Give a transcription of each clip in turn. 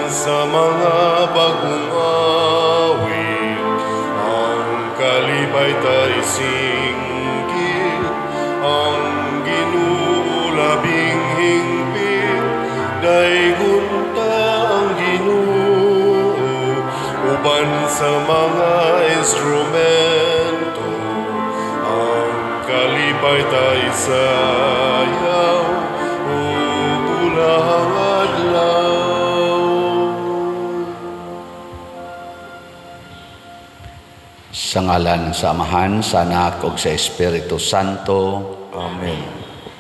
sa mga bagong awit, ang kalipay ta'y singgit, ang Ginoo labing hingpit, daygon ta ang Ginoo, uban sa mga instrumento, ang kalipay ta'y sayaw, ug ulahang adlaw. Sa ngalan sa Amahan, sa Anak ug sa Espiritu Santo. Amen.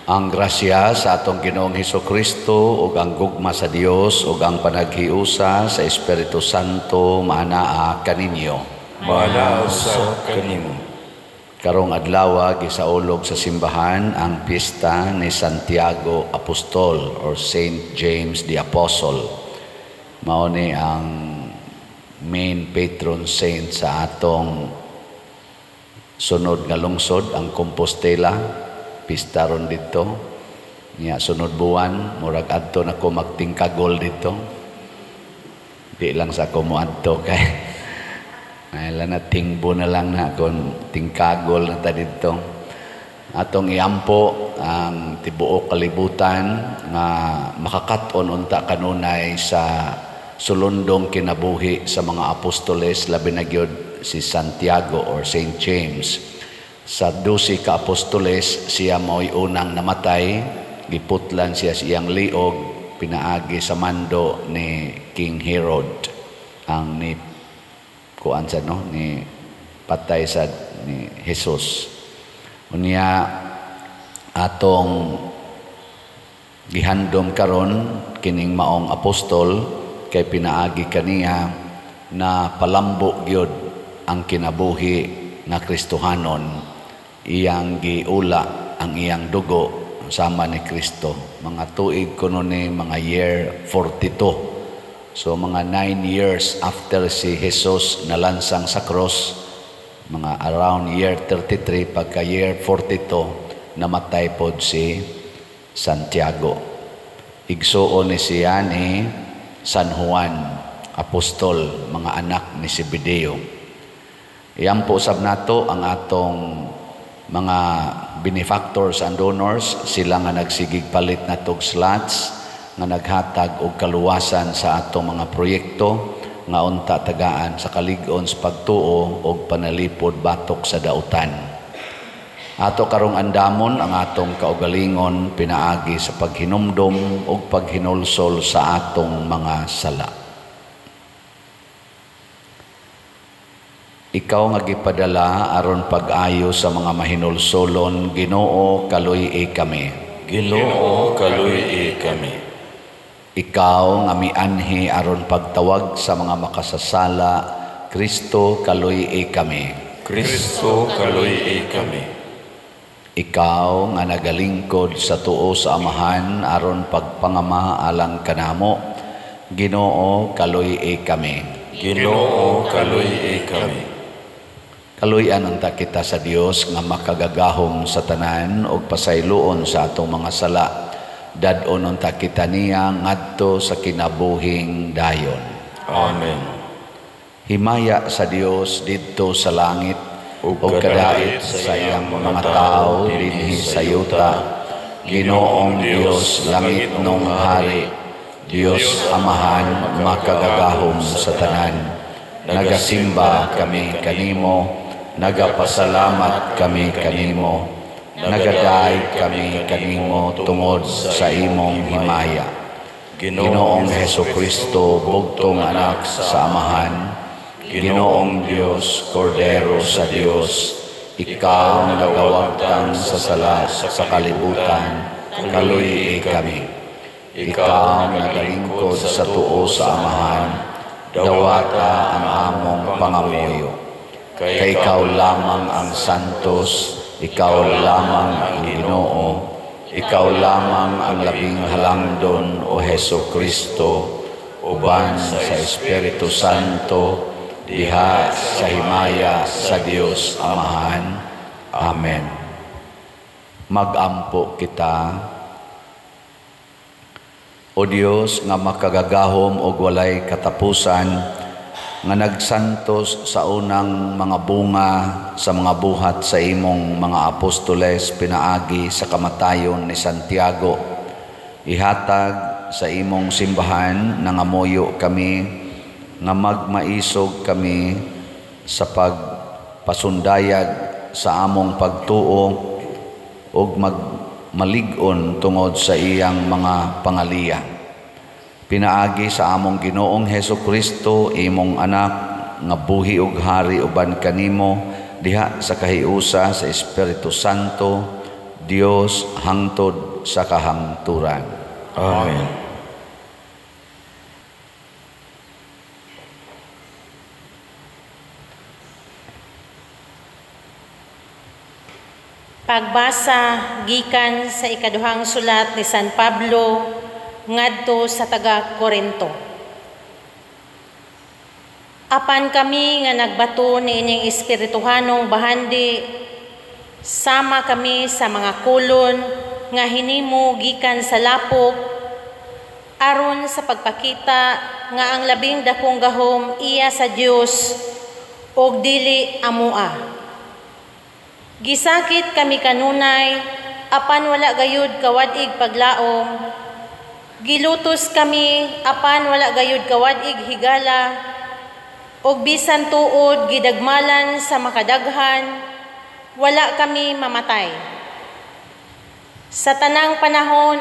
Ang grasya sa atong Ginoong Hesukristo ug ang gugma sa Dios ug ang panaghiusa sa Espiritu Santo maanaa kaninyo. Maanaa usab kanimo. Karong adlaw gisaulog sa simbahan ang piyesta ni Santiago Apostol or Saint James the Apostle. Mao ni ang main patron saint sa atong sunod nga lungsod, ang Compostela. Pista ron dito. Nya sunod buwan, murag adto na ko magtingkagol dito. Di lang sa ako moadto kay ay na tingbo na lang na kung tingkagol na ta dito. Atong iampo ang tibuok kalibutan nga makakat-on unta kanunay sa sulundong kinabuhi sa mga apostoles, labi na gyud si Santiago or Saint James. Sa 12 ka apostoles, siya mao'y unang namatay, giputlan siya sa iyang liog, pinaagi sa mando ni King Herod, ang ni kuan sa no ni patay sa ni Jesus. Unya atong gihandom karon kining maong apostol kay pinaagi kaniya na palambo gyud ang kinabuhi nga Kristohanon, iyang giula ang iyang dugo sama ni Kristo. Mga tuig kuno ni mga year 42. So mga 9 years after si Jesus nalansang sa cross, mga around year 33, pagka year 42, namatay pod si Santiago. Igsuon ni siya ni San Juan, apostol, mga anak ni Zebedeo. Iyan po usab nato ang atong mga benefactors and donors, sila nga nagsigig palit natog slots, nga naghatag og kaluwasan sa atong mga proyekto, nga unta tagaan sa kalig-on sa pagtuo og panalipod batok sa dautan. Ato karong andamon ang atong kaugalingon pinaagi sa paghinumdom og paghinulsol sa atong mga sala. Ikaw nga gipadala aron pag-ayo sa mga mahinulsolon, Ginoo, kaluy-i kami. Ginoo, kaluy-i kami. Ikaw nga mianhi aron pagtawag sa mga makasasala, Kristo, kaluy-i kami. Kristo, kaluy-i kami. Ikaw nga nagalingkod sa tuo sa Amahan aron pagpangama alang kanamo, Ginoo, kaluy-i kami. Ginoo, kaluy-i kami. Kaluy-an unta kita sa Dios nga makagagahom sa tanan ug pasayloon sa atong mga sala. Dad-on unta kita niya ngadto sa kinabuhing dayon. Amen. Himaya sa Dios didto sa langit ug kadait sa iyang mga tawo dinhi sa yuta. Ginoong Dios, langit nung hari, Dios Amahan makagagahom sa tanan. Nagasimba kami kanimo, nagapasalamat kami kanimo, nagadaig kami kanimo tungod sa imong himaya. Ginoong Hesukristo, bugtong anak sa Amahan, Ginoong Dios, Kordero sa Dios, ikaw nagawagtang sa sala sa kalibutan, kaluy-i kami. Ikaw nagalingkod sa tuo sa Amahan, dawata ang among pangamuyo. Kay ikaw lamang ang santos, ikaw lamang ang Ginoo, ikaw lamang ang labing halangdon, o Hesukristo, uban sa Espiritu Santo, diha sa himaya sa Dios Amahan. Amen. Magampo kita. O Dios nga makagagahom og walay katapusan, nga nagsantos sa unang mga bunga sa mga buhat sa imong mga apostoles pinaagi sa kamatayon ni Santiago, ihatag sa imong simbahan nangamuyo kami nga magmaisog kami sa pagpasundayag sa among pagtuo ug magmalig-on tungod sa iyang mga pangaliya. Pinaagi sa among Ginoong Hesus Kristo, imong anak nga buhi ug hari uban kanimo diha sa kahiusa sa Espiritu Santo, Dios hangtod sa kahangturan. Amen. Pagbasa gikan sa ikaduhang sulat ni San Pablo ngadto sa taga Korinto. Apan kami nga nagbato niining espirituhanong bahandi, sama kami sa mga kolon nga hinimo gikan sa lapok, aron sa pagpakita nga ang labing dakong gahom iya sa Dios ug dili amoa. Gisakit kami kanunay, apan wala gayud kawad-ig paglaom. Gilutos kami, apan wala gayud kawad-ig higala. Og bisan tuod gidagmalan sa makadaghan, wala kami mamatay. Sa tanang panahon,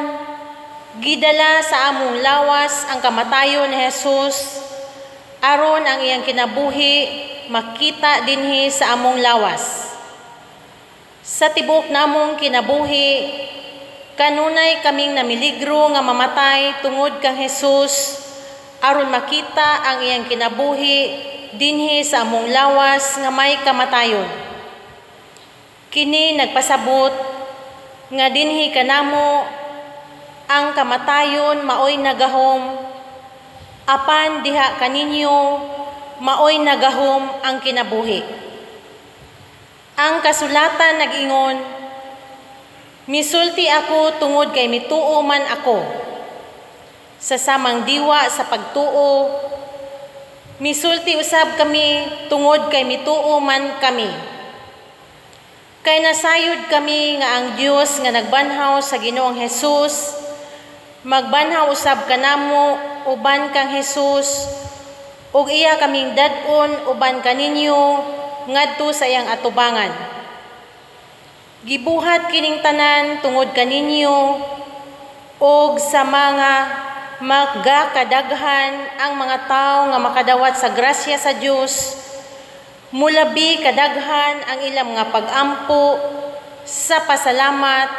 gidala sa among lawas ang kamatayon ni Jesus, aron ang iyang kinabuhi makita dinhi sa among lawas. Sa tibok namong kinabuhi, kanunay kaming namiligro nga mamatay tungod kang Jesus, aron makita ang iyang kinabuhi dinhi sa among lawas nga may kamatayon. Kini nagpasabot nga dinhi kanamo ang kamatayon maoy nagahom, apan diha kaninyo maoy nagahom ang kinabuhi. Ang kasulatan nag-ingon, misulti ako tungod kay mituo man ako. Sa samang diwa sa pagtuo, misulti usab kami tungod kay mituo man kami. Kay nasayod kami nga ang Dios nga nagbanhaw sa Ginoong Hesus, magbanhaw usab kanamo uban kang Hesus, ug iya kaming dad-on uban kaninyo ngadto sa iyang atubangan. Gibuhat kining tanan tungod kaninyo og sa mga magakadaghan ang mga tawo nga makadawat sa grasya sa Dios, mulabi kadaghan ang ilang mga pag-ampo sa pasalamat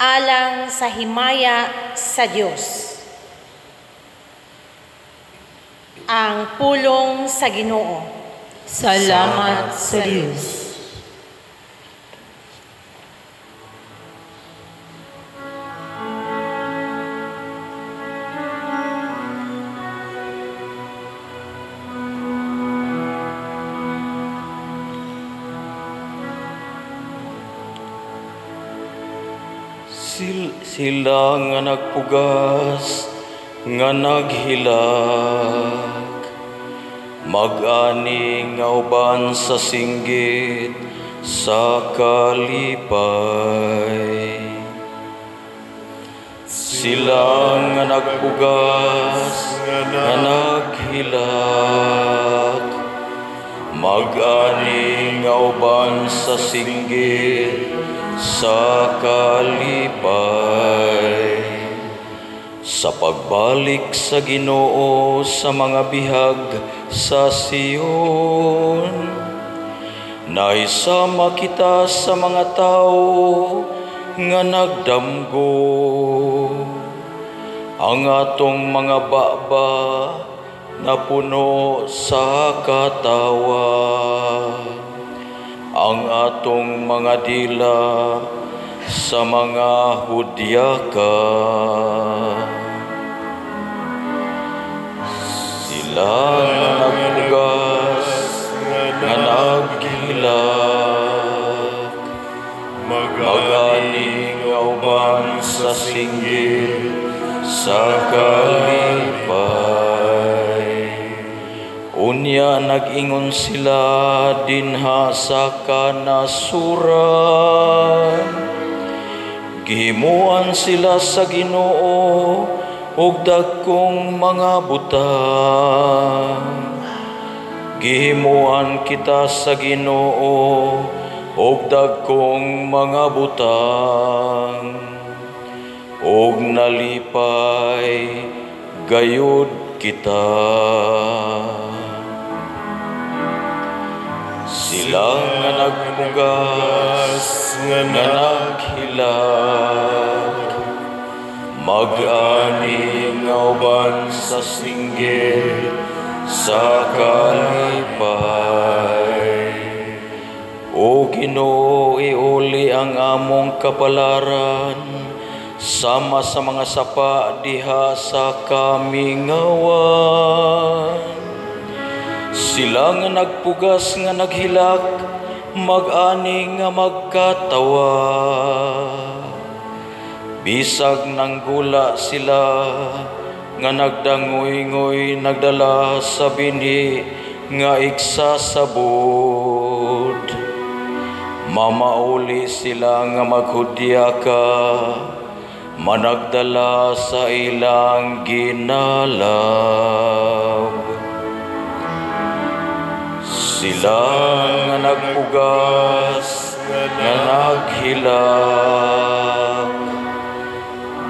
alang sa himaya sa Dios. Ang pulong sa Ginoo. Salamat sa Dios. Sila nga nagpugas, nga naghilak, mag-ani nga uban sa singgit sa kalipay. Sila nga nagpugas, nga naghilak, mag-ani nga uban sa singgit sa kalipay. Sa pagbalik sa Ginoo sa mga bihag sa Sion, naisama kita sa mga tao nga nagdamgo. Ang atong mga baba napuno sa katawa, ang atong mga dila sa mga hudyaka. Sila nga nagpugas, nga naghilak, mag-ani nga uban sa singgit sa kalipay. Unya nag-ingon sila dinha sa kanasuran, gihimuan sila sa Ginoo og dagkong mga butang. Gihimuan kita sa Ginoo og dagkong mga butang, og nalipay gayud kita. Sila nga nagpugas nga naghilak, mag-ani nga uban sa singgit sa kalipay. O Ginoo, iuli ang among kapalaran sama sa mga sapa diha sa kamingawan. Sila nga nagpugas nga naghilak, mag-ani nga magkatawa. Bisag nanggula sila nga nagdangoy-ngoy, nagdala sa binhi nga igsasabod. Mamauli sila nga maghudya ka, managdala sa ilang ginalab. Sila nga nagpugas nga naghilak,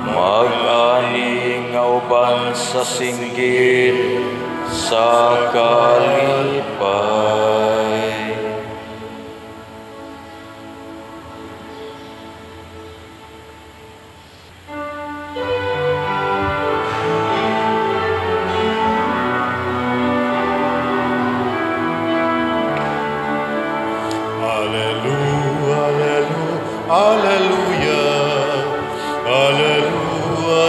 mag-ani nga uban sa singgit sa kalipay. Alleluia, alleluia, alleluia,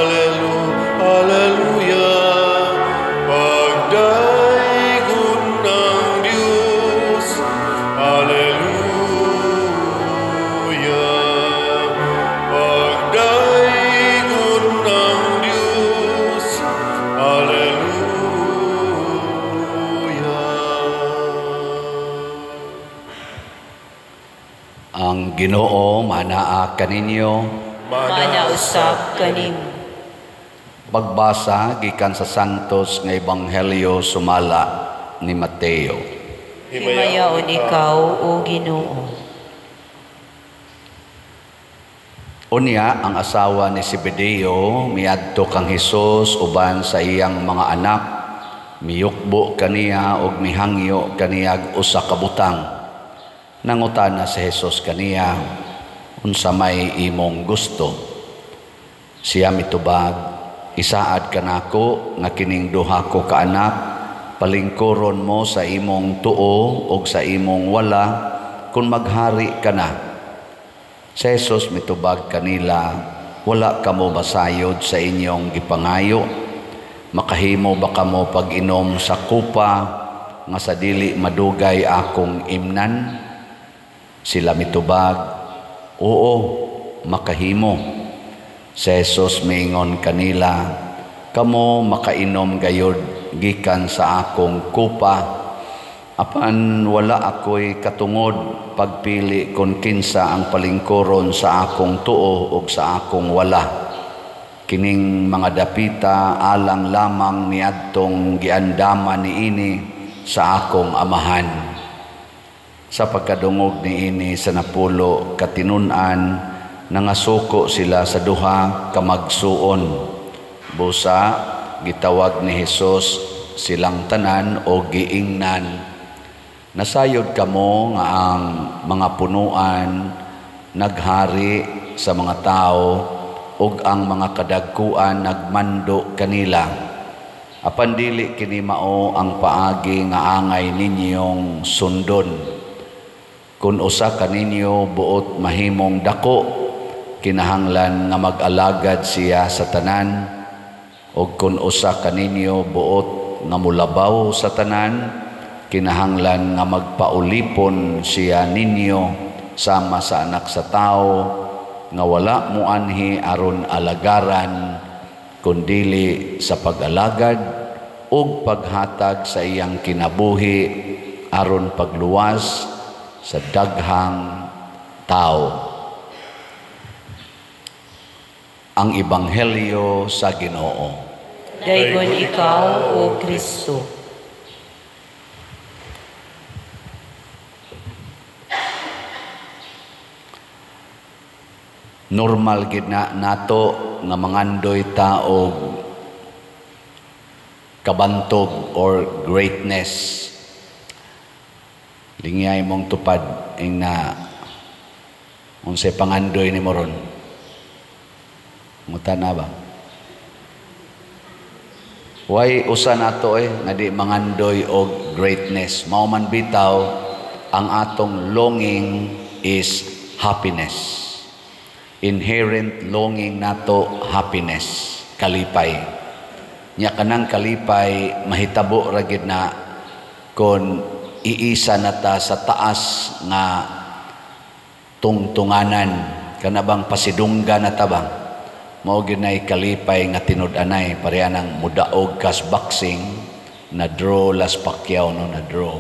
alleluia. Pagdaygon ng Diyos, alleluia. Pagdaygon ng Diyos, alleluia. Ang Ginoo manaa kaninyo, Mana usab kanimo. Pagbasa gikan sa Santos nga Ebanghelyo sumala ni Mateo. Himayaon ikaw, o Ginoo. Unya ang asawa ni Zebedeo miadto kang Hesus uban sa iyang mga anak, miyukbo kaniya og mihangyo kaniyag usa ka butang. Nangutana si Hesus kaniya, unsa may imong gusto? Siya mitubag, isaad kanako nga kining duha ko ka anak, palingkuron mo sa imong tuo og sa imong wala kun maghari ka na. Si Hesus mitubag kanila, wala kamo masayod sa inyong gipangayo? Makahimo ba kamo pag-inom sa kupa nga sa dili madugay akong imnan? Sila mitubag, oo, makahimo. Si Jesus miingon kanila, kamo makainom gayod gikan sa akong kupa, apan wala ako'y katungod pagpili kon kinsa ang palingkuron sa akong tuo ug sa akong wala. Kining mga dapita alang lamang niadtong giandaman niini sa akong amahan. Sa pagkadungog niini sa 10 ka tinun-an, nangasuko sila sa duha ka magsuon. Busa gitawag ni Hesus silang tanan o giingnan, nasayod kamo nga ang mga punuan naghari sa mga tao ug ang mga kadagkuan nagmando kanila. Apan dili kini mao ang paagi nga angay ninyong sundon. Kun usa kaninyo buot mahimong dako, kinahanglan nga mag-alagad siya sa tanan, ug kun usa kaninyo buot nga mulabaw sa tanan, kinahanglan nga magpaulipon siya ninyo sama sa anak sa tao nga wala moanhi aron alagaran kundili sa pag-alagad ug paghatag sa iyang kinabuhi aron pagluwas sa daghang tao. Ang Ebanghelyo sa Ginoo. Daygon ikaw, O Kristo. Normal gid na nato nga mangandoy ta og kabantog or greatness. Lingyay mong tupad ing na unsay pangandoy nimo ron. Ngutan na ba? Way usa nato nga di mangandoy og greatness. Mao man bitaw ang atong longing is happiness. Inherent longing nato happiness, kalipay. Nya kanang kalipay mahitabo ra gid na kon iisa na ta sa taas nga tungtunganan, kana bang pasidungga na ta ba? Mao gyud nay kalipay nga tinud-anay, pareha nang mudaog kas boxing na draw las Pacquiao, no, na draw.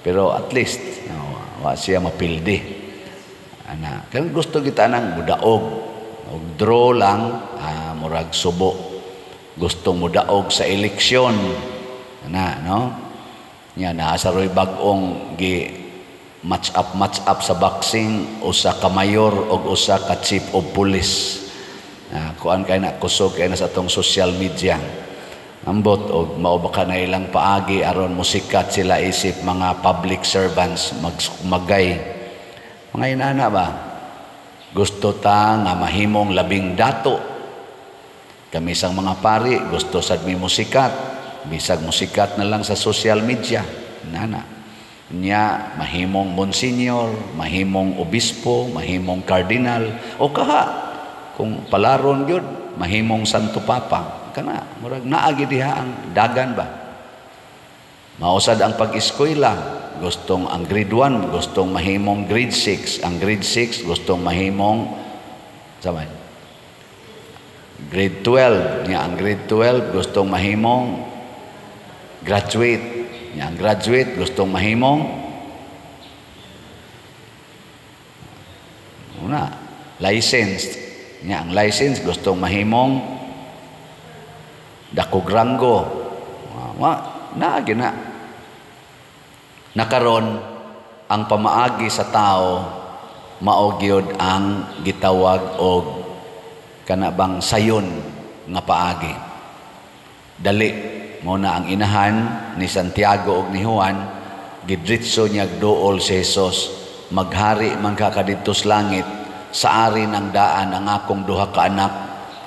Pero at least no, wa siya mapildi. Ana, kan gusto kita nang mudaog og draw lang, murag subo. Gusto mudaog sa eleksyon. Ana, no? Nya naa sa roy bag-ong gi match up sa boxing, usa ka mayor og usa ka chief of police. Kuan kay na kusog kay na sa atong social media. Ambot og mao ba ka na ilang paagi aron musikat sila isip mga public servants magay. Mga inana ba? Gusto ta nga mahimong labing dato. Kami sang mga pari gusto sad mi musikat, bisag musikat na lang sa social media. Nana. Nya mahimong monsignor, mahimong obispo, mahimong kardinal o kaha kung palaron gyud mahimong Santo Papa. Kana murag naa gyud diha ang dagan ba. Mausad ang pag-eskwela, gustong ang grade 1 gustong mahimong grade 6, ang grade 6 gustong mahimong sama grade 12, nya ang grade 12 gustong mahimong graduate, nya ang graduate gustong mahimong una licensed, nya ang license gustong mahimong dakog ranggo. Wa naa gina. Nakaron ang pamaagi sa tao mao gyud ang gitawag og kana bang sayon nga paagi. Dali mo na ang inahan ni Santiago og ni Juan, gidritso niya duol si Jesus, maghari man ka kadidto sa langit, sa ari ng daan ang akong duha ka anak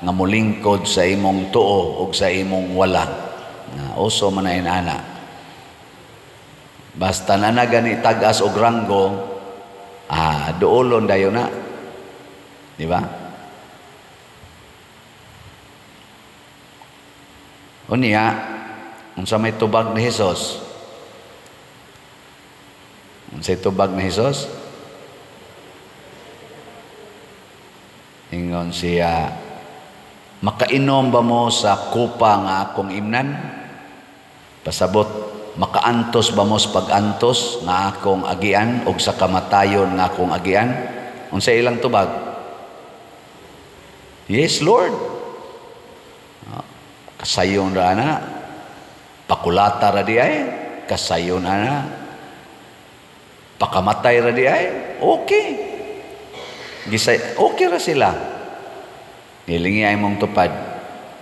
nga molingkod sa imong tuo og sa imong wala. Na uso man na inana. Basta na na gani tag-as og ranggo, duolon dayon na. Di ba? Unya, unsa may tubag ni Hesus? Unsay tubag ni Hesus? Ingon siya, makainom ba mo sa kupa nga akong imnan? Pasabot, makaantos ba mo sa pag-antos nga akong agian og sa kamatayon nga akong agian? Unsa ilang tubag? Yes, Lord. Kasayon ra ana, pakulata ra di ay, kasayon ana, pakamatay ra di ay, okay. Gisay, okay ra sila. Nilingi ay mong tupad.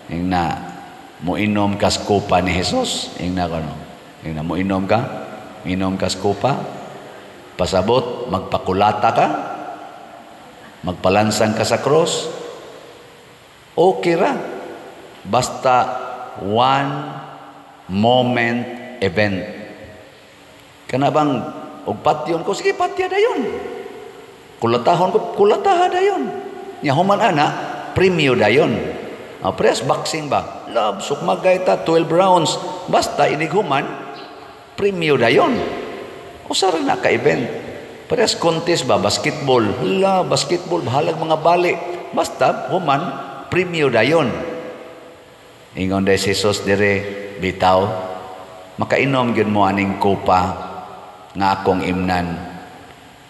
Ing na moinom kas kupa ni Jesus, ing na kono. Ing na moinom ka, inom kas kupa, pasabot magpakulata ka, magpalansang ka sa cross. Okay ra. Basta one moment event. Kana bang og patyon ko, sige patya dayon. Kulatahon ko, kulataha dayon. Nya human ana, premyo dayon. Press boxing ba? Love, sukmagay ta 12 rounds. Basta inighuman, premyo dayon. Usa ra na ka event. Press contest ba? Basketball. Hala, basketball, bahalag mga bali. Basta human, premyo dayon. Ingon day si Jesus dire, bitaw, makainom gyud mo aning kopa nga akong imnan.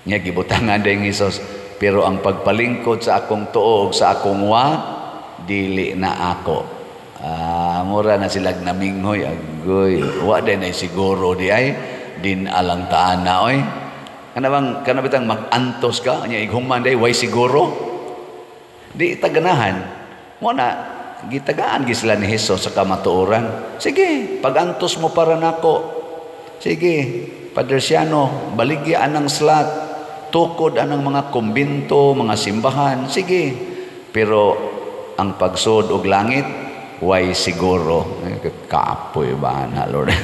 Nya gibutangan day ni Jesus, pero ang pagpalingkod sa akong tuo ug sa akong wa, dili na ako. Ah, mura na sila naminghoy, agoy. Wa day na siguro di ay din alang taan na oy. Kana bang kana bitang mag-antos ka nya ighuman day way siguro? Di taganahan. Mo na gitagaan gi sila ni Jesus sa kamatuoran. Sige, pag-antos mo para nako. Sige, Padre Siano, baligya anang slot, tukod anang mga kumbinto, mga simbahan. Sige. Pero ang pagsud og langit way siguro. Kaapoy ba na, Lord?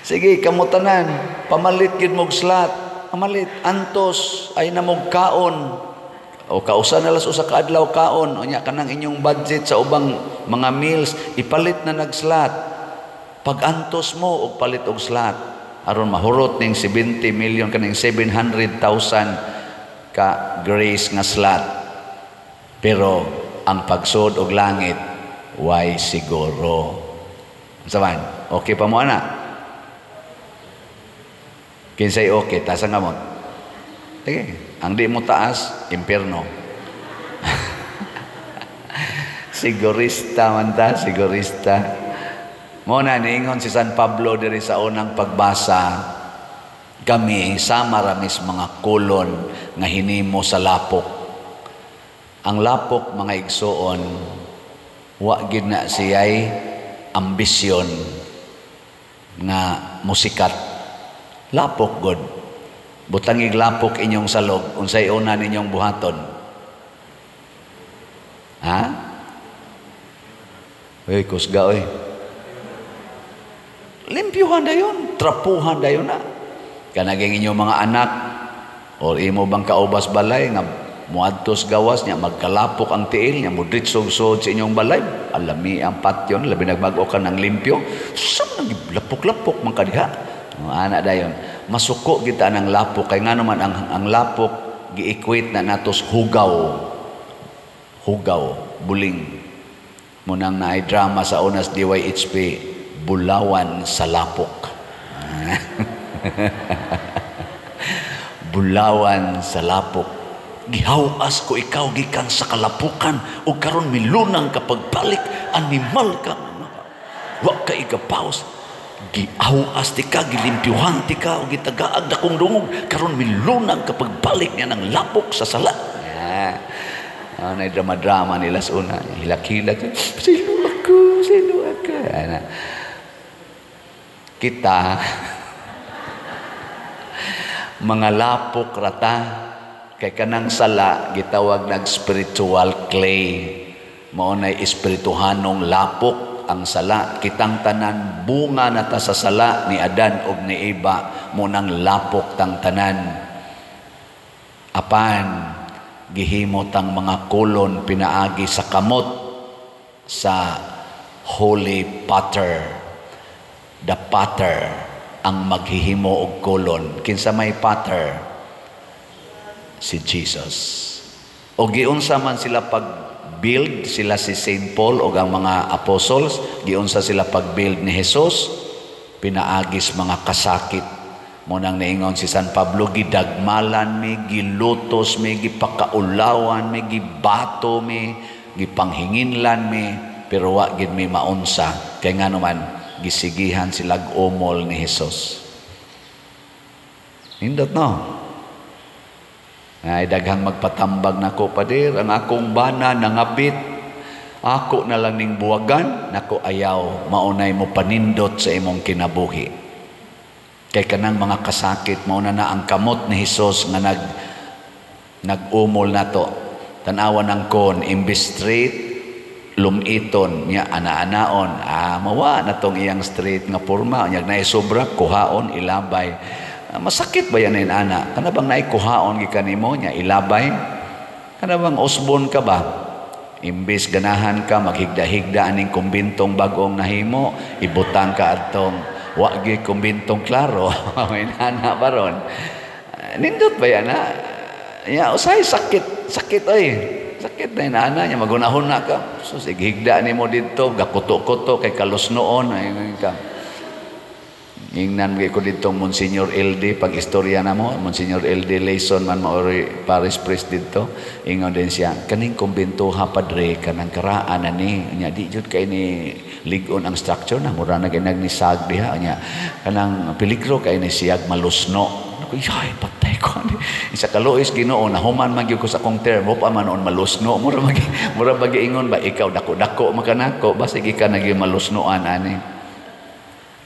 Sige, kamutanan, pamalit gyud mog slot, pamalit, antos, ay na mog kaon. O kausa na las usa ka adlaw kaon, unya kanang inyong budget sa ubang mga meals, ipalit na nag-slot. Pag-antos mo og palit og slot aron mahurot ning 70 million kaning 700,000 ka grace nga slot. Pero ang pagsud og langit way siguro. Unsa man? Okay pa mo ana? Kinsay okay, taas ang kamot. Sige, ang di mo taas, impierno. Sigurista man ta, sigurista. Mo na niingon si San Pablo diri sa unang pagbasa, kami sama ramis mga kolon nga hinimo sa lapok. Ang lapok, mga igsuon, wa gid na siya'y ambisyon nga musikat. Lapok god. Butangig lapok inyong salog, unsay una ninyong buhaton? Ha? Uy, kusga oy. Limpyuhan dayon, trapuhan dayon na. Kanaging inyong mga anak or imo bang kaubas balay nga muadtos gawas niya magkalapok ang tiil niya mudritsog sod sa inyong balay, alami ang patyon, labi nagbag-o ka ng limpyo, sa lapok-lapok man kadiha. Ana dayon, masuko kita ng lapok kay ngano man ang lapok gi-equate na natos hugaw. Hugaw, buling. Munang naay drama sa unas DYHP, Bulawan sa Lapok. Bulawan sa lapok. Gihawas ko ikaw gikan sa kalapukan ug karon milunang kapag balik, animal ka. Wa ka igapaos. Gihawas ti ka, gilimpyuhan ti ka ug gitagaag dakong dungog karon milunang kapag balik niya ng lapok sa sala. Yeah. Ano drama-drama nila sa una. Hilak-hilak. Silo ako, silo ako. Ana. Kita, mga lapok rata, kay kanang sala, gitawag nag spiritual clay. Mao nay espirituhanong lapok ang sala. Kitang tanan, bunga na ta sa sala ni Adan og ni Eva, mo nang lapok tang tanan. Apan, gihimo tang mga kolon pinaagi sa kamot sa Holy Potter. The Potter ang maghihimo og kolon. Kinsa may potter? Si Jesus. O giunsa man sila pag-build, sila si Saint Paul o ang mga apostles, giunsa sila pag-build ni Jesus, pinaagis mga kasakit. Munang niingon si San Pablo, gidagmalan mi, gilutos mi, gipakaulawan mi, gibato mi, gipanghinginlan mi, pero wa gid mi maunsa. Kay ngano man, gisigihan silag umol ni Jesus. Nindot no? Ay, daghang magpatambag nako, pader, ang akong bana nangabit, ako na lang ning buwagan, nako ayaw, maunay mo panindot sa imong kinabuhi. Kay kanang mga kasakit, mauna na ang kamot ni Jesus nga nag-umol nato. Tanawan ang kon, imbis straight, lumiton niya ana-anaon. Ah, mawa na tong iyang straight nga porma. Nya naay sobra, kuhaon, ilabay. Ah, masakit ba yan ana? Kana bang naay kuhaon gikan nimo nya ilabay? Kana bang usbon ka ba? Imbis ganahan ka maghigda-higda aning kumbintong bag-ong nahimo, ibutang ka adtong wa gyud kumbintong klaro. May nana ba ron? Nindot ba yan, ha? Ya, usay sakit, sakit oy. Sakit na inaana niya, magunahon na ka. So, sighigda nimo didto, gakuto-kuto kay kalusnoon. Ay, ka. Ingnan ko dito Monsignor LD, pag istorya na mo, Monsignor LD Layson man maori parish priest dito. Ingon din siya, kaning kumbento ha, padre, kanang karaan na ni. Nya di jud kay ni ligon ang structure na, mura na ginag ni sag diha. Nya, kanang peligro kay ni siyag malusno. Ako, yay, patay ko. Isa kaluoy Ginoo, nahuman man gyud ko sa akong term, pa man noon malusno. Mura bagi ingon ba, ikaw dako-dako makanako, basig ika na gyud malusnoan ani.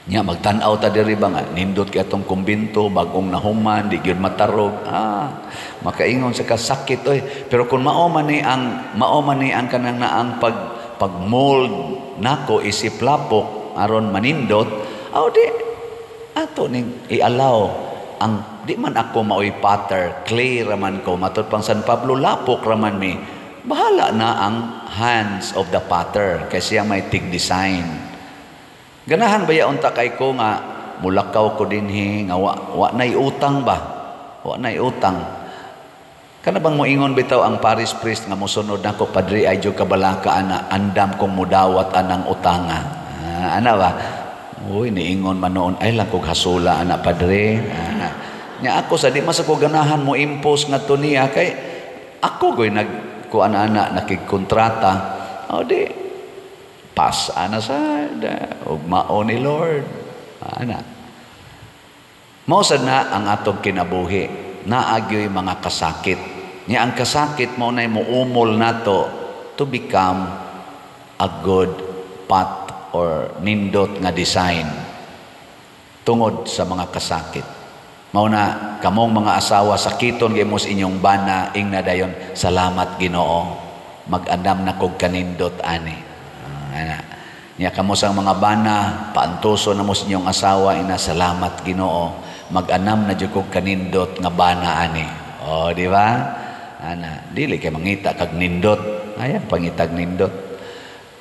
Nya magtan-aw ta diri ba nga nindot kay atong kumbento, bagong nahuman, di gyud matarog. Ah, makaingon sa kasakit oy. Pero kung mao man ni ang kanang naang pag mold nako isip lapok aron manindot, aw di ato ning i-allow ang di man ako maoy potter, clay raman ko, matud pang San Pablo, lapok raman mi. Bahala na ang hands of the potter kay siya may tig design. Ganahan ba ya unta kay ko nga mulakaw ko dinhi nga wa nay utang ba? Wa nay utang. Kana bang moingon bitaw ang parish priest nga mosunod nako, "Padre, ay jud kabalaka ana, andam kong mudawat anang utanga." Ah, ana ba? Uy, niingon man noon, ay lang kog hasula ana, padre. Ah, nya ako sa di mas ako ganahan mo impose ngadto niya kay ako goy nag kuan ana, nakigkontrata. O di pas ana sa ug mao ni Lord. Ana. Mao sad na ang atong kinabuhi. Naagyoy mga kasakit. Nya ang kasakit mao nay muumol nato to become a good pot or nindot nga design tungod sa mga kasakit. Mao na kamong mga asawa, sakiton gyud mo sa inyong bana, ingna dayon, "Salamat Ginoo, mag-andam na kog kanindot ani." Ah, ana. Nya kamo sang mga bana, paantuso na mo sa inyong asawa, ina, "Salamat Ginoo, mag-anam na jud kog kanindot nga bana ani." Oh, di ba? Ana, dili kay mangita kag nindot. Ayan, pangitag nindot.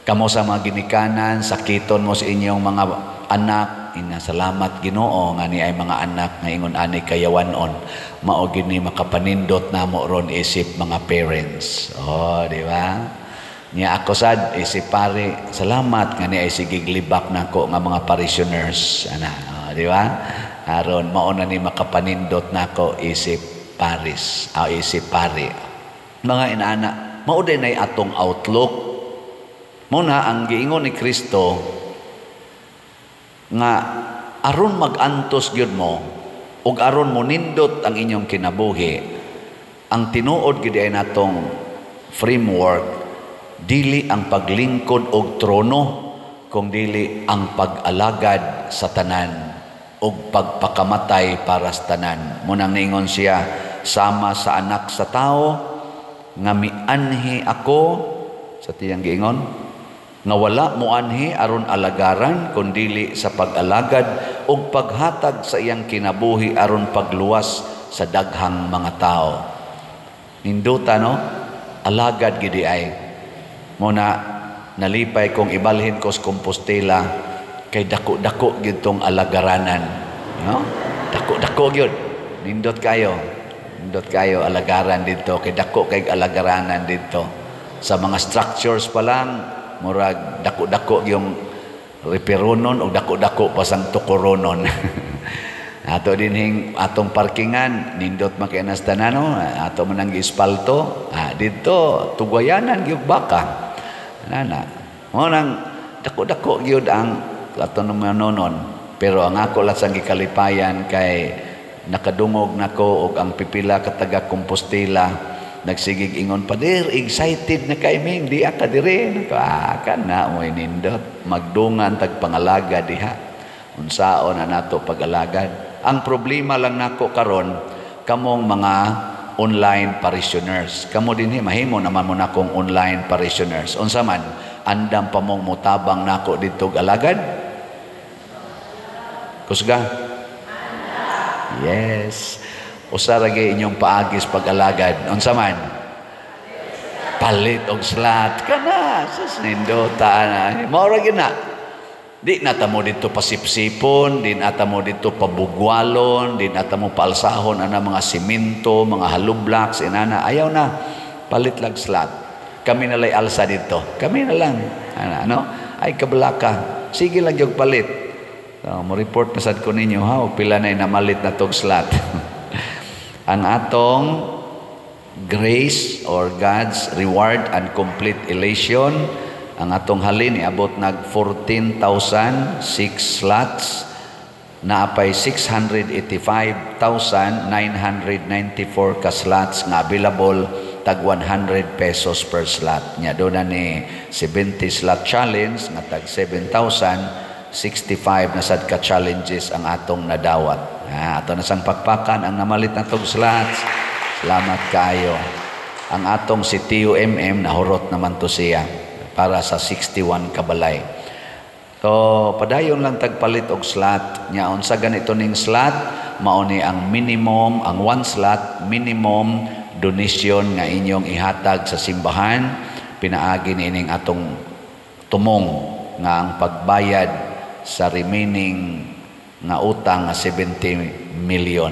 Kamo sa mga ginikanan, sakiton mo sa inyong mga anak, ina, "Salamat Ginoo nga ni ay mga anak nga ingon ani kayawanon." Mao gini makapanindot namo ron isip mga parents. Oh, di ba? Nya ako sad isip pare, salamat nga ni ay sigig libak nako nga mga parishioners. Ana, oh, di ba? Aron mao na ni makapanindot nako isip paris, ah, isip pare. Mga inaana, mao din ay atong outlook. Mao na ang giingon ni Kristo nga aron mag-antos gyud mo ug aron mo nindot ang inyong kinabuhi, ang tinuod gyud ay natong framework, dili ang paglingkod og trono, kung dili ang pag-alagad sa tanan ug pagpakamatay para sa tanan. Munang niingon siya, sama sa Anak sa Tao nga mianhi ako sa tiyang giingon nga wala moanhi aron alagaran, kundili sa pag-alagad ug paghatag sa iyang kinabuhi aron pagluwas sa daghang mga tao. Ninduta, no? Alagad gidi ay. Mo na nalipay kong ibalhin ko sa Compostela kay dako-dako gyud tong alagaranan, no? Dako-dako gyud. Nindot kayo. Nindot kayo alagaran dito kay dako kay alagaranan dito. Sa mga structures pa lang, murag dako-dako yung reperonon o dako-dako pa sang tukoronon. Ato dinhing atong parkingan, nindot man kay nas tanan, no? Ato man ang giespalto, ah, didto tugwayanan gyud baka. Nana. Mo nang dako-dako gyud ang ato nonon. Pero ang ako lang sang gikalipayan kay nakadungog nako og ang pipila ka taga Compostela nagsigig ingon, "Pader, excited na kay ming di ka dire." Nako, ah, kana mo nindot magdungan tag pangalaga diha, unsaon na nato pag-alagad. Ang problema lang nako karon, kamong mga online parishioners, kamo dinhi, mahimo naman mo nakong online parishioners. Unsa man, andam pa mong mutabang nako didto alagad? Kusga? Yes. Usa ra gyud inyong paagis pag-alagad. Unsa man? Palit og slot kana. Sus, nindota na. Mao ra gyud na. Di na ta mo dito pasipsipon, di na ta mo dito pabugwalon, di na ta mo palsahon ana mga simento, mga hollow blocks, inana. Ayaw na. Palit lag slot. Kami na lay alsa dito. Kami na lang. Ano? Ay kabalaka. Sige lang yung palit. So, mo report pa sad ko ninyo ha, og pila na namalit na tog slot. Ang atong grace or God's reward and complete elation, ang atong halin iabot nag 14,006 slots, naapay 685,994 ka slots nga available, tag 100 pesos per slot. Nya do na ni 70 slot challenge nga tag 7,065 na sad ka challenges ang atong nadawat. Ah, ato na sang pakpakan ang namalit na tog slots. Salamat kaayo. Ang atong si TUMM nahurot naman to siya para sa 61 kabalay. So padayon lang tagpalit og slot. Nya unsa ganito ning slot, mao ni ang minimum, ang one slot minimum donation nga inyong ihatag sa simbahan pinaagi niining atong tumong nga ang pagbayad sa remaining nga utang nga 70 million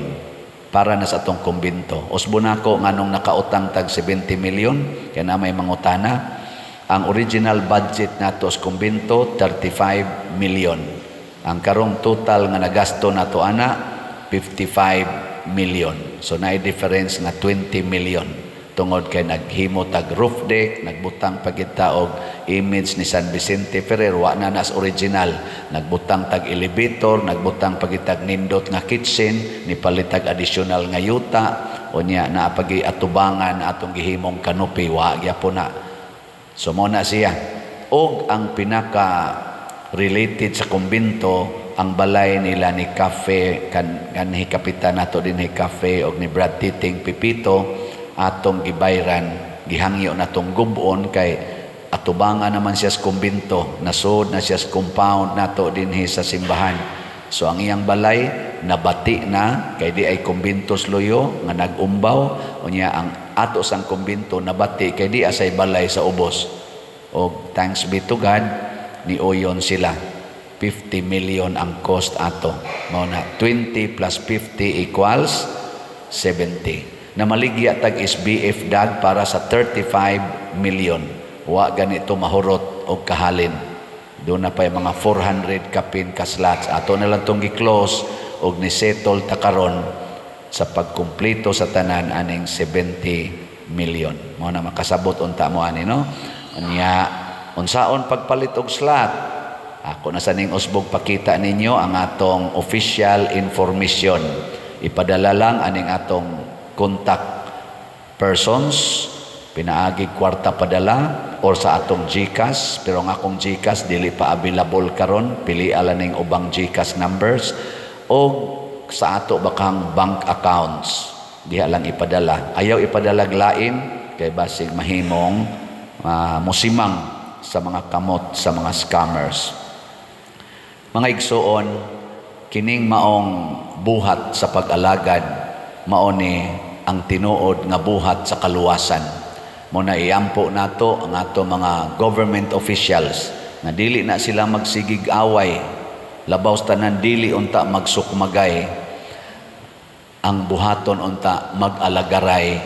para na sa atong kumbinto. Usbo nako nganong nakautang tag 70 million kay na may mangutana. Ang original budget nato sa kumbinto 35 million. Ang karong total nga nagasto nato ana 55 million. So naay difference nga 20 million tungod kay naghimo tag roof deck, nagbutang pa gid ta og image ni San Vicente Ferrer, wa na nas original, nagbutang tag elevator, nagbutang pa gid tag nindot nga kitchen, nipalit tag additional nga yuta, unya naa pagi atubangan atong gihimong canopy, wa gyapon na. So mo na siya. Og ang pinaka related sa kumbinto, ang balay nila ni Cafe kan kanhi kapitan nato dinhi Cafe og ni Brad Titing Pipito, atong gibayran, gihangyo natong gubon kay atubangan naman siya sa kumbinto, nasod na siya sa compound nato dinhi sa simbahan. So ang iyang balay nabati na kay di ay kumbinto luyo nga nag-umbaw, unya ang ato sang kumbinto nabati kay di asay balay sa ubos. Og thanks be to God, niuyon sila. 50 million ang cost ato. Mao na 20 plus 50 equals 70. Namaligya tag SBF dag para sa 35 million. Wa ganito mahurot og kahalin. Doon na pa yung mga 400 kapin ka slots. Ato na lang tong gi-close og ni-settle ta karon sa pagkumpleto sa tanan aning 70 million. Mao na makasabot unta mo ani, no? Unya unsaon pagpalit og slot? Ako na sa ning usbog pakita ninyo ang atong official information. Ipadala lang aning atong contact persons pinaagi kwarta padala or sa atong GCash, pero ang akong GCash dili pa available karon, pili ala ning ubang GCash numbers o sa ato bakang bank accounts, diha lang ipadala. Ayaw ipadala lain kay basig mahimong musimang sa mga kamot sa mga scammers. Mga igsuon, kining maong buhat sa pag-alagad mao ni ang tinuod nga buhat sa kaluwasan. Mo na iampo nato ang ato mga government officials nga dili na sila magsigig away, labaw sa tanan dili unta magsukmagay, ang buhaton unta mag-alagaray,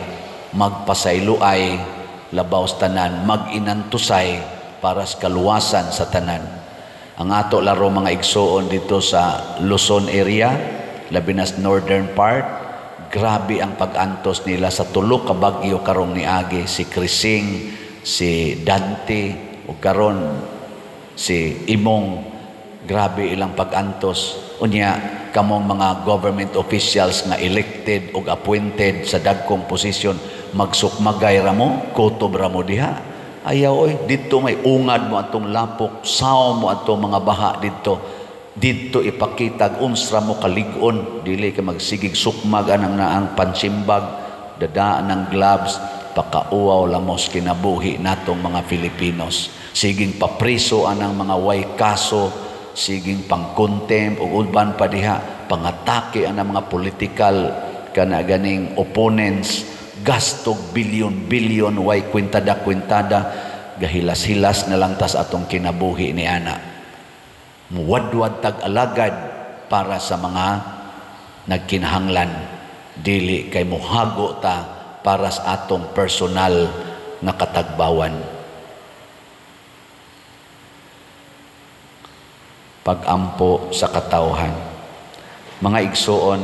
magpasayloay, labaw sa tanan mag-inantusay para sa kaluwasan sa tanan. Ang ato laro mga igsuon dito sa Luzon area, labi na sa northern part, grabe ang pag-antos nila sa tulo ka bagyo karong niagi, si Crising, si Dante, ug karon si Imong. Grabe ilang pag-antos. Unya kamong mga government officials nga elected ug appointed sa dagkong posisyon, magsukmagay ra mo, kutob ra mo diha. Ayaw oy, didto may ungad mo atong lapok, saw mo atong mga baha didto. Didto ipakitag unsra mo kalig-on, dili ka magsigig sukmag anang naang pansimbag, dadaan ng gloves, pakauwaw lamos kinabuhi natong mga Filipinos. Siging papriso anang mga way kaso, siging pangkontempt ug uban pa diha, pangatake anang mga political kana ganing opponents, gastog bilyon-bilyon way kwintada-kwintada, gahilas-hilas na lang tas atong kinabuhi ni ana. Muwadwad tag alagad para sa mga nagkinahanglan, dili kay muhago ta para sa atong personal nga katagbawan. Pagampo sa katawhan. Mga igsuon,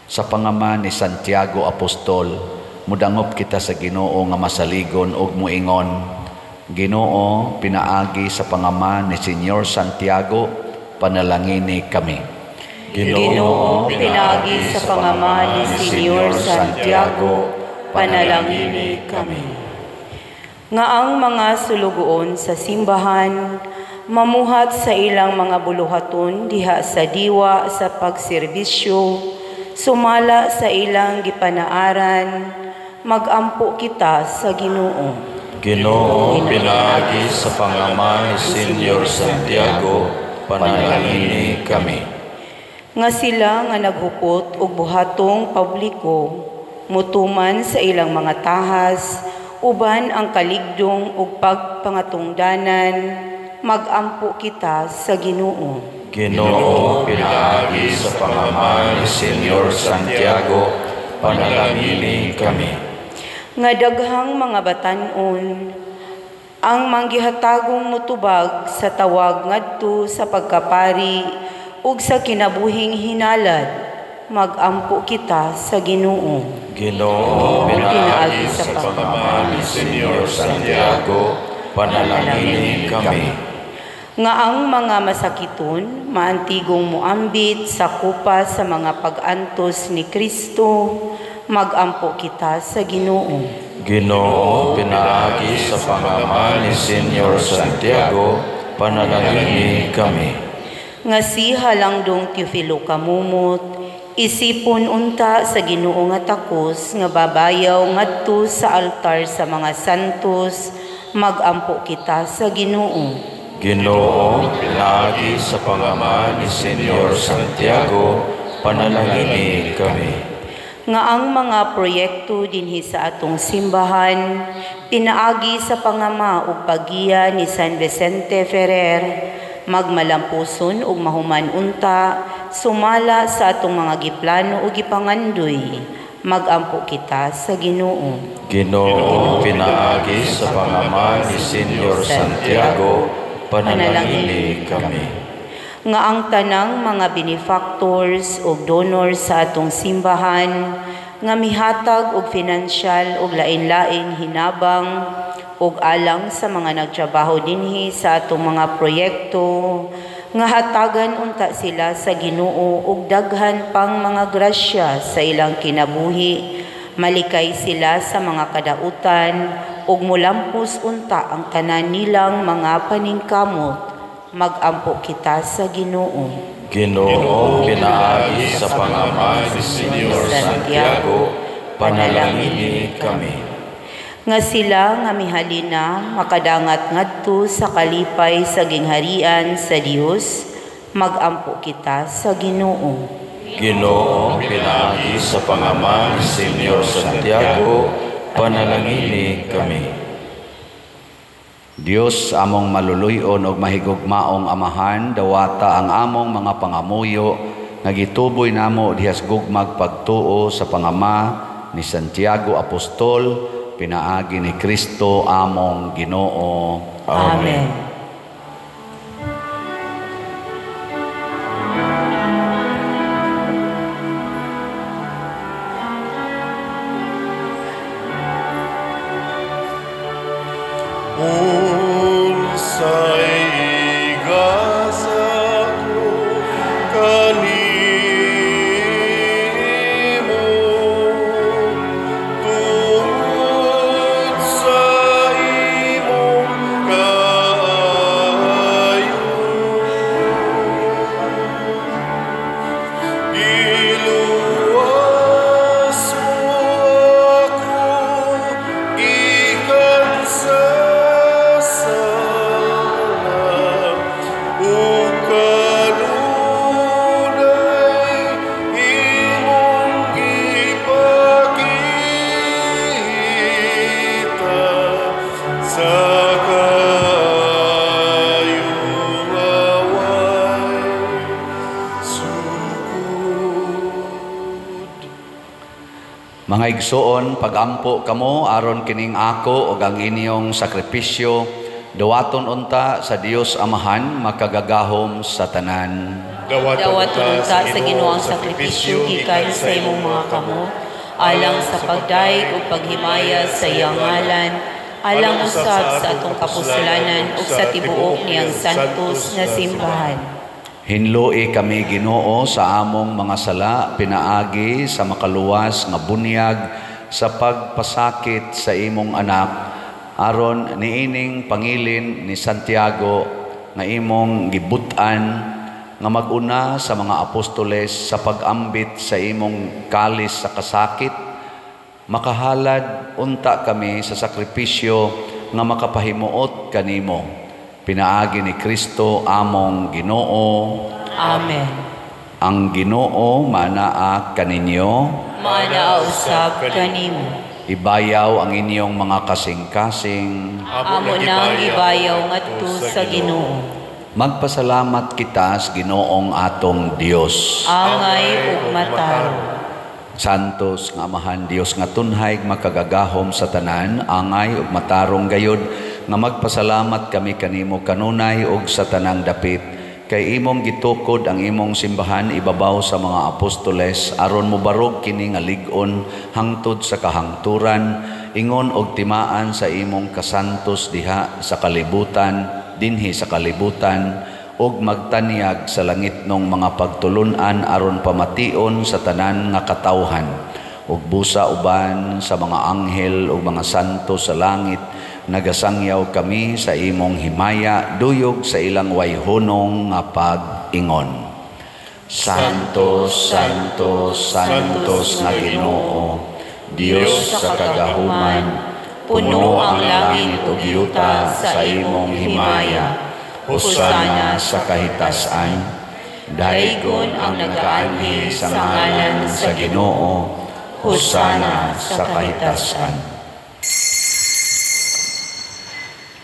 sa pangama ni Santiago Apostol, mudangop kita sa Ginoo nga masaligon ug muingon, Ginoo, pinaagi sa pangama ni Senyor Santiago, panalangini kami. Ginoo, pinaagi sa pangama ni Senyor Santiago, panalangini kami. Nga ang mga sulugoon sa simbahan mamuhat sa ilang mga buluhaton diha sa diwa sa pagserbisyo, sumala sa ilang gipanaaran, magampo kita sa Ginoo. Ginoo, pinaagi sa pangama ni Senyor Santiago, panalangini kami. Nga sila nga naghupot og buhatong publiko, mutuman sa ilang mga tahas, uban ang kaligdong ug pagpangatungdanan, magampo kita sa Ginoo. Ginoo, pinaagi sa pangama ni Senyor Santiago, panalangini kami. Nga daghang mga batan-on ang manggihatagong mutubag sa tawag ngadto sa pagkapari ug sa kinabuhing hinalad, magampo kita sa Ginoo. Ginoo, pinaagi sa pangama ni Senyor Santiago, panalangini kami. Nga ang mga masakiton maantigong muambit sa kupa sa mga pag-antos ni Kristo, magampo kita sa Ginoo. Ginoo, pinaagi sa pangama ni Senyor Santiago, panalangini kami. Nga si Halangdong Teofilo Kamumot, isipon unta sa Ginoo nga takos nga babayaw ngadto sa altar sa mga santos, magampo kita sa Ginoo. Ginoo, pinaagi sa pangama ni Senyor Santiago, panalangini kami. Nga ang mga proyekto dinhi sa atong simbahan, pinaagi sa pangama ug paggiya ni San Vicente Ferrer, magmalampuson ug mahuman unta, sumala sa atong mga giplano ug gipangandoy, magampo kita sa Ginoo. Ginoo, pinaagi sa pangama ni Senyor Santiago, panalangini kami. Nga ang tanang mga benefactors ug donors sa atong simbahan nga mihatag og financial ug lain-laing hinabang ug alang sa mga nagtrabaho dinhi sa atong mga proyekto, nga hatagan unta sila sa Ginoo og daghan pang mga grasya sa ilang kinabuhi, malikay sila sa mga kadautan ug mulampos unta ang tanan nilang mga paningkamot, magampo kita sa Ginoo. Ginoo, pinaagi sa pangama ni Senyor Santiago, panalangini kami. Nga sila nga mihalina makadangat ngadto sa kalipay sa gingharian sa Dios, magampo kita sa Ginoo. Ginoo, pinaagi sa pangama ni Senyor Santiago, panalangini kami. Dios among maluluyon og mahigugmaong amahan, dawata ang among mga pangamuyo nga gituboy namo dihas gugmag pagtuo sa pangama ni Santiago Apostol, pinaagi ni Kristo among Ginoo. Amen. Unsay igasa ko kanimo tungod sa imong kaayo, giluwas mo ako gikan sa sala, ug kanunay imong gipakita sa kaayong away sukod. Mga igsoon, pagampo kamo aron kining ako ug ang inyong sakripisyo Dawaton unta sa Dios Amahan makagagahom sa tanan. Dawaton unta sa Ginoo ang sakripisyo gikan sa imong mga kamot, alang sa pagdayeg ug paghimaya sa iyang ngalan, alang usab sa atong kapuslanan ug sa tibuok niyang santos nga simbahan. Hinloi kami Ginoo sa among mga sala pinaagi sa makaluwas nga bunyag sa pagpasakit sa imong anak, aron niining pangilin ni Santiago nga imong gibut-an nga maguna sa mga apostoles sa pag-ambit sa imong kalis sa kasakit, makahalad unta kami sa sakripisyo nga makapahimuot kanimo. Pinaagi ni Kristo among Ginoo. Amen. Ang Ginoo manaa kaninyo, manaa usab kanimo. Ibayaw ang inyong mga kasing-kasing. Amo nang ibayaw ngadto sa Ginoo. Magpasalamat kita sa Ginoong atong Dios. Angay ug matarong. Santos nga Amahan Dios nga tunhay makagagahom sa tanan, angay ug matarong gayod nga magpasalamat kami kanimo kanunay ug sa tanang dapit, kay imong gitukod ang imong simbahan ibabaw sa mga apostoles aron mobarog kini nga lig-on hangtod sa kahangturan, ingon og timaan sa imong kasantos diha sa kalibutan, dinhi sa kalibutan, ug magtanyag sa langitnong mga pagtulun-an aron pamation sa tanan nga katawhan, ug busa uban sa mga anghel ug mga santo sa langit, nagasangyaw kami sa imong himaya duyog sa ilang wayhunong nga pag-ingon. Santo, Santo, Santos nga Ginoo, Dios sa kagahuman, puno ang langit ug yuta sa imong himaya. Hosana sa kahitasan. Daygon ang nagaanhi sa ngalan sa Ginoo. Hosana sa kahitasan.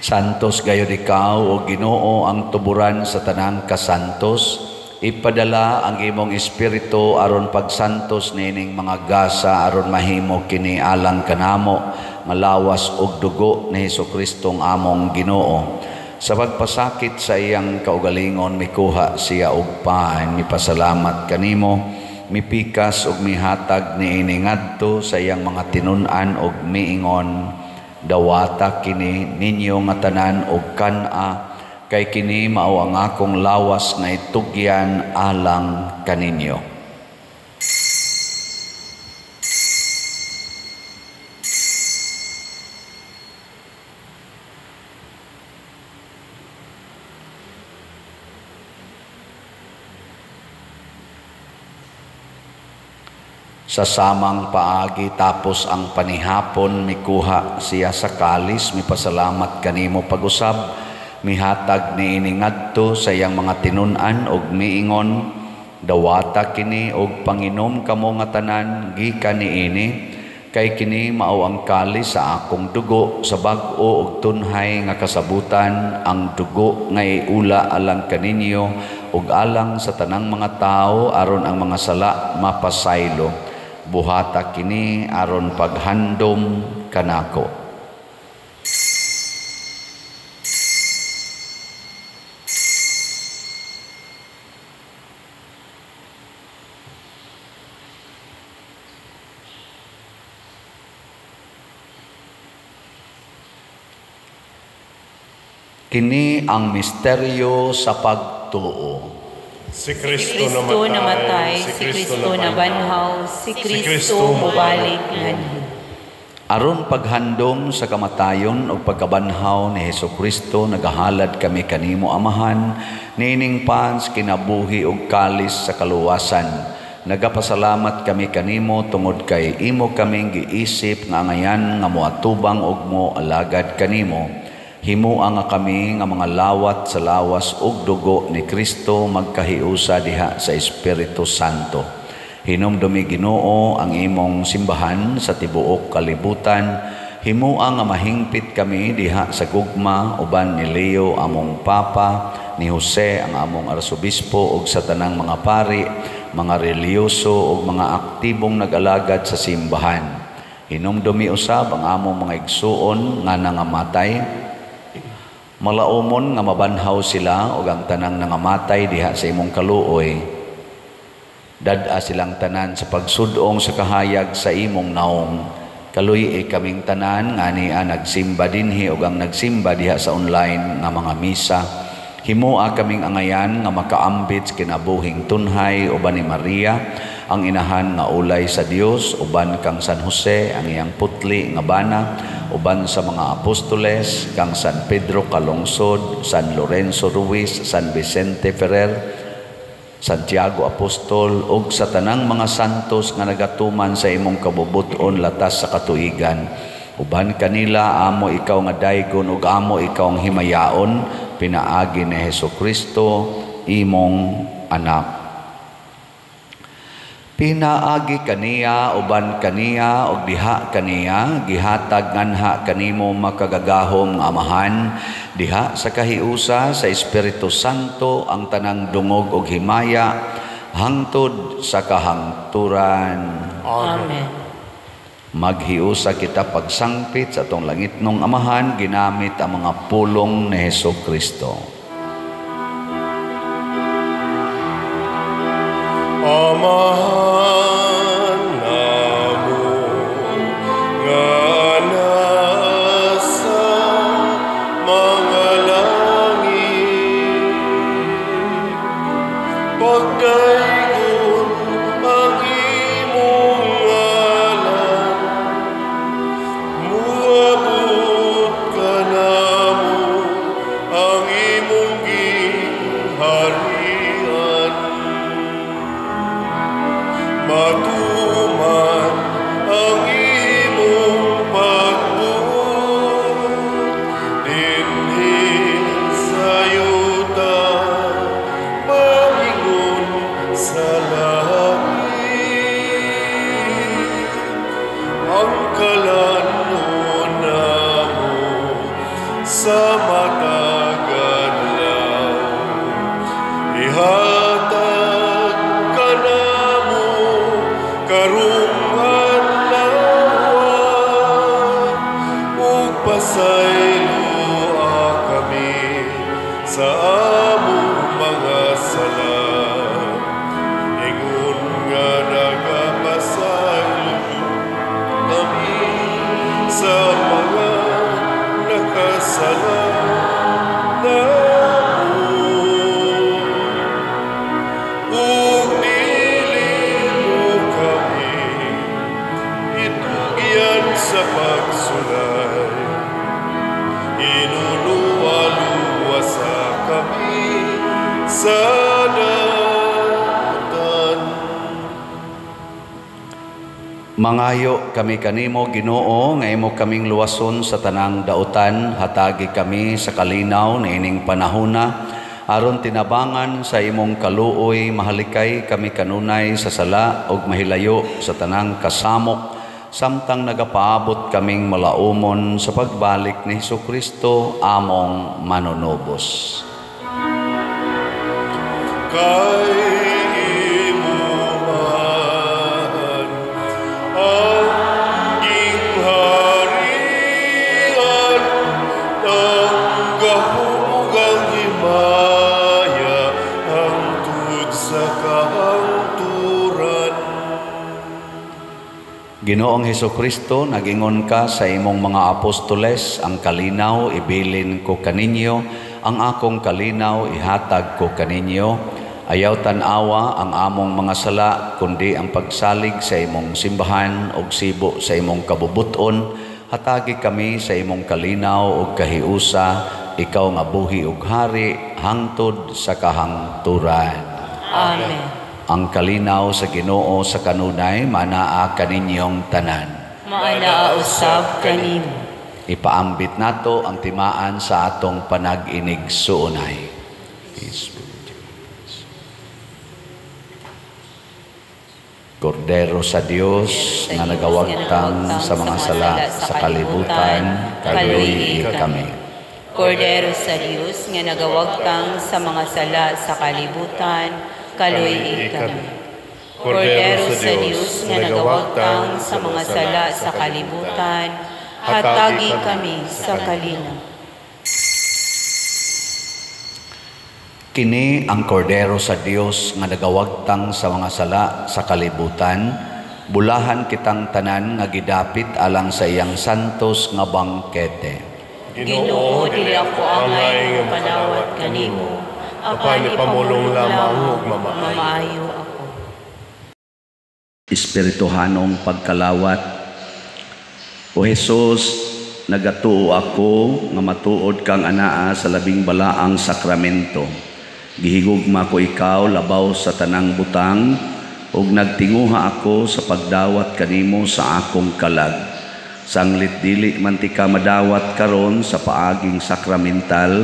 Santos gayud ikaw o Ginoo ang tuburan sa tanang kasantos. Ipadala ang imong espiritu aron pagsantos nining mga gasa aron mahimo kini alang kanamo malawas og dugo ni Hesukristo among Ginoo. Sa pagpasakit sa iyang kaugalingon mikuha siya og pan, mipasalamat kanimo, mipikas og mihatag niini ngadto sa iyang mga tinun-an og miingon, dawata kini ninyo nga tanan og kan-a, kay kini mao ang akong lawas nga itugyan alang kaninyo. Sa samang paagi tapos ang panihapon, mikuha siya sa kalis, mipasalamat kanimo pag-usab, mihatag niini ngadto sa iyang mga tinun-an og miingon, dawata kini og panginom kamo nga tanan gikan niini, kay kini mao ang kalis sa akong dugo sa bag-o og tunhay nga kasabutan, ang dugo nga iula alang kaninyo ug alang sa tanang mga tawo aron ang mga sala mapasaylo. Buhata kini aron paghandom kanako. Kini ang misteryo sa pagtuo. Si Kristo namatay, si Kristo nabanhaw, si Kristo mobalik nganhi. Aron paghandom sa kamatayon ug pagkabanhaw ni Hesukristo, nagahalad kami kanimo Amahan, niining pans kinabuhi ug kalis sa kaluwasan. Nagapasalamat kami kanimo tungod kay imo kaming giisip nga angayan nga moatubang ug moalagad kanimo. Himua nga kami nga mga lawat sa lawas ug dugo ni Kristo magkahiusa diha sa Espiritu Santo. Hinumdumi Ginoo ang imong simbahan sa tibuok kalibutan. Himua nga mahingpit kami diha sa gugma uban ni Leo among Papa, ni Jose ang among Arsobispo ug sa tanang mga pari, mga relihiyoso ug mga aktibong nag-alagad sa simbahan. Hinumdumi usab ang among mga igsuon nga nangamatay. Malaumon nga mabanhaw sila ug ang tanang nangamatay diha sa imong kaluoy. Dad-a silang tanan sa pagsudong sa kahayag sa imong naong. Kaluy-i kaming tanan nga ania nagsimba dinhi ug ang nagsimba diha sa online nga mga misa. Himoa kaming angayan nga makaambit sa kinabuhing tunhay uban ni Maria, ang inahan nga ulay sa Dios, uban kang San Jose, ang iyang putli nga bana, uban sa mga apostoles, kang San Pedro Calungsod, San Lorenzo Ruiz, San Vicente Ferrer, Santiago Apostol, ug sa tanang mga santos nga nagatuman sa imong kabubuton latas sa katuigan. Uban kanila amo ikaw nga daygon ug amo ikaw ang himayaon, pinaagi ni Hesukristo imong anak. Pinaagi kaniya, uban kaniya, ug diha kaniya, gihatag nganha kanimo makagagahom nga Amahan, diha sa kahiusa sa Espiritu Santo ang tanang dungog ug himaya hangtod sa kahangturan. Amen. Maghiusa kita pagsangpit sa atong langitnong Amahan, ginamit ang mga pulong ni Hesukristo. Amahan namo nga nasa mga langit, pagdaygon ang imong ngalan, muabot kanamo ang imong gingharian. Matuman ang imong pagbuot dinhi sa yuta, maingon sa langit. Ang kalan-on namo sa matag adlaw, ihatag kanamo karong adlaw, ug pasayloa kami sa among mga sala, ingon nga nagapasaylo kami sa mga nakasala namo. Ug dili mo kami itugyan sa pagsulay, inuluwa-luwasa kami sa dautan. Mangayo kami kanimo, Ginoo, nga imo kaming luwason sa tanang dautan, hatagi kami sa kalinaw niining panahona, aron tinabangan sa imong kaluoy, mahalikay kami kanunay sa sala ug mahilayo sa tanang kasamok, samtang nagapaabot kaming malaumon sa pagbalik ni Hesukristo among manunubos. Kay imo man ang gingharian, ang gahom ug ang himaya hangtod sa kahangturan. Ginoong Hesukristo, nagingon ka sa imong mga apostoles, ang kalinaw ibilin ko kaninyo, ang akong kalinaw ihatag ko kaninyo. Ayaw tan-awa ang among mga sala, kundi ang pagsalig sa imong simbahan ug sibo sa imong kabubuton. Hatagi kami sa imong kalinaw ug kahiusa, ikaw nga buhi ug hari hangtod sa kahangturan. Amen. Ang kalinaw sa Ginoo sa kanunay manaa kaninyong tanan. Maanaa usab kanimo. Ipaambit nato ang timaan sa atong panag-inig suunay. Peace be with you. Kordero sa Dios nga nagawagtang sa mga sala sa kalibutan, kaluy-i kami. Kordero sa Dios nga nagawagtang sa mga sala sa kalibutan, kaluy-i kami. Kordero sa Dios nga nagawagtang sa mga sala sa kalibutan, hatagi kami sa kalinaw. Kini ang kordero sa Dios nga nagawagtang sa mga sala sa kalibutan. Bulahan kitang tanan nga gidapit alang sa iyang santos nga bangkete. Ginoo, dili ako angay nga makadawat kanimo, apan ipamulong lamang ug mamaayo ako. Espirituhanong pagkalawat. O Hesus, nagatuo ako nga matuod kang anaa sa labing balaang sakramento. Gihigugma ko ikaw labaw sa tanang butang, ug nagtinguha ako sa pagdawat kanimo sa akong kalag. Sanglit dili man ti ka madawat karon sa paaging sakramental,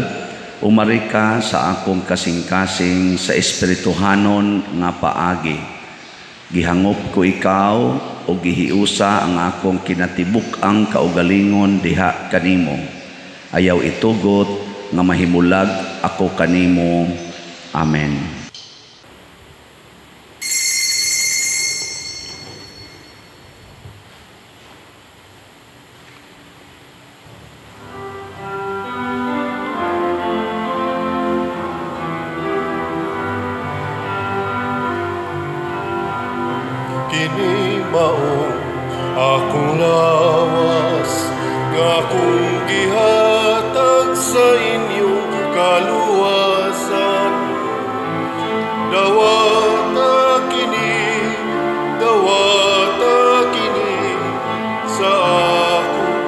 umari ka sa akong kasing-kasing sa espirituhanon nga paagi. Gihangop ko ikaw o gihiusa ang akong kinatibuk-ang kaugalingon diha kanimo. Ayaw itugot nga mahimulag ako kanimo. Amen. Kini mao akong lawas nga akong gihatag sa inyong kaluwasan. Dawata kini sa akong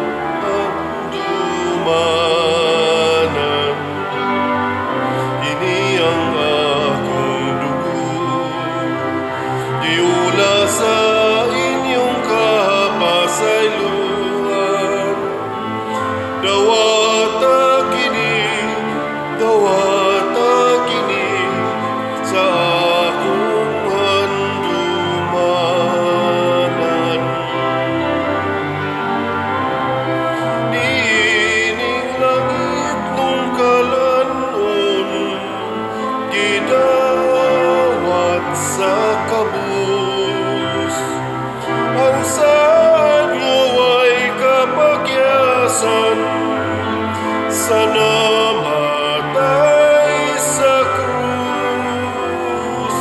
handumanan. Kini ang akong dugo, giula sa inyong kapasayloan. Dawata kini sa akong handumanan. Niining langit nung kalanon, gidawat sa kabus. Ang saad mo ay kapagyasan sa namatay sa krus.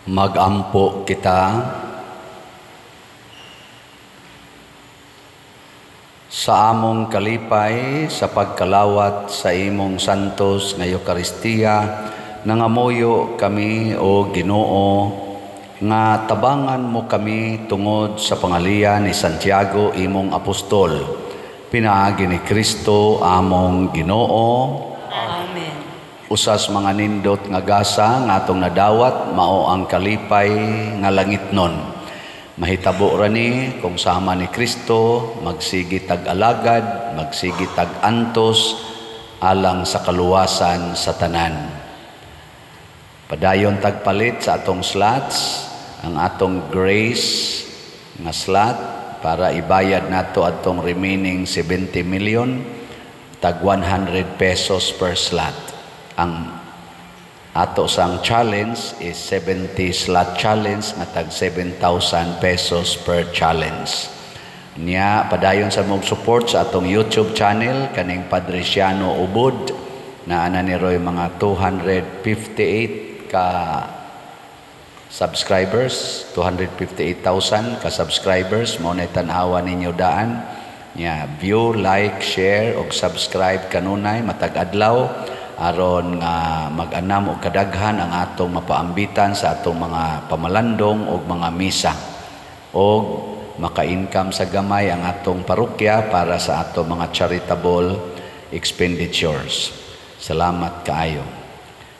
Magampo kita. Sa among kalipay sa pagkalawat sa imong santos nga Eukaristiya, nangamuyo kami o Ginoo nga tabangan mo kami tungod sa pangalian ni Santiago imong apostol. Pinaagi ni Kristo among Ginoo. Amen. Usas mga nindot nga gasa nga atong nadawat mao ang kalipay nga langitnon. Mahitabo ra ni kung sama ni Kristo magsigi tag-alagad, magsigi tag-antos alang sa kaluwasan sa tanan. Padayon tagpalit sa atong slots, ang atong grace nga slot para ibayad nato atong remaining 70 million, tag 100 pesos per slot. Ang ato sang challenge is 70 slot challenge nga tag 7,000 pesos per challenge. Nya padayon sa mong support sa atong YouTube channel kaning Padre Siano Ubod na ana ni Roy mga 258 ka subscribers, 258,000 ka subscribers. Mao na tan-awa ninyo daan. Nya view, like, share og subscribe kanunay matag adlaw aron nga mag-anam og kadaghan ang atong mapaambitan sa atong mga pamalandong og mga misa og maka-income sa gamay ang atong parokya para sa atong mga charitable expenditures. Salamat kaayo.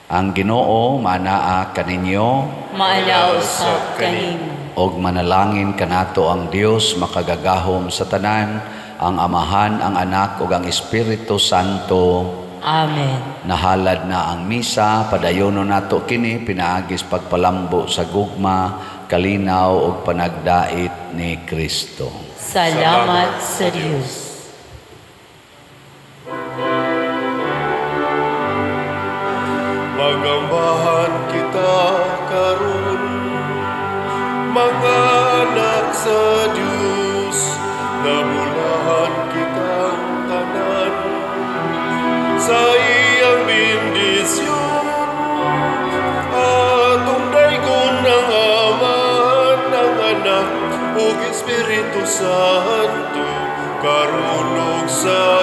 Ang Ginoo manaa kaninyo, maanaa usab kanimo. Og manalangin kanato ang Dios makagagahom sa tanan, ang Amahan, ang Anak ug ang Espiritu Santo. Amen. Nahalad na ang misa, padayono nato kini pinaagis pagpalambo sa gugma, kalinaw ug panagdait ni Kristo. Salamat sa Dios. Magambahan kita Mga anak sa Dios, nabulahan kitang tanan sa iyang bendisyon. Atong daygon ang Amahan, ang Anak, ug Espiritu Santo, karon ug sa